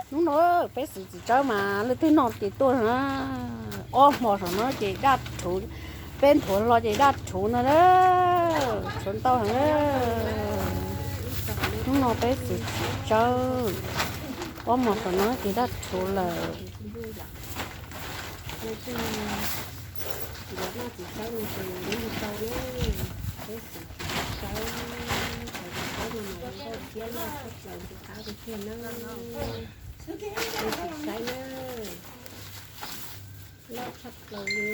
Hnub no peb xwm txiv tsawb mas leej twg noj ces tuaj na. Ob hmo saum no ces daj rhuv, peb nthuav hlo ces daj rhuv no na. Tshuav ntau heev na. Hnub no peb xwm txiv tsawb, ob hmo saum no ces daj rhuv lawm. Loj tshaj plaws li.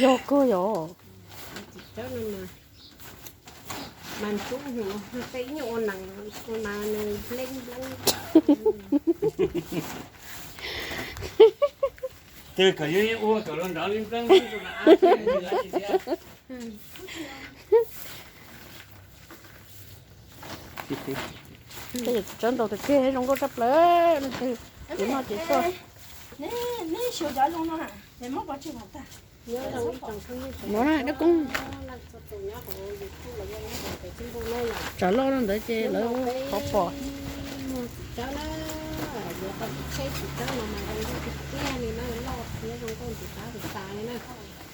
Yog kawg yog. Tsis txawb no mas, mas ntxub hwv, tej ib nyuag ua nees ua mas nws npleeb npleeb. Twb kom yog ua kom los nrov li npleeb npleeb rau na. Tsawb ntaus tus keg zoo nkauj tshaj plaws, leej twg noj ces tuaj. No na, dab koob. Tsam loj ntawd ces lawv qhov pom.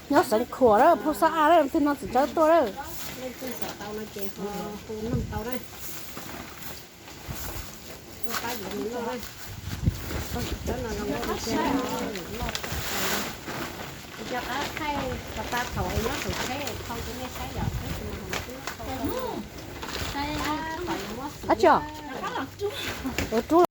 Nyob Xeev Khuam lawm, Phoo Xab As lawm, twg no txiv tsawb tuaj lawm. Ab tsi, ua rub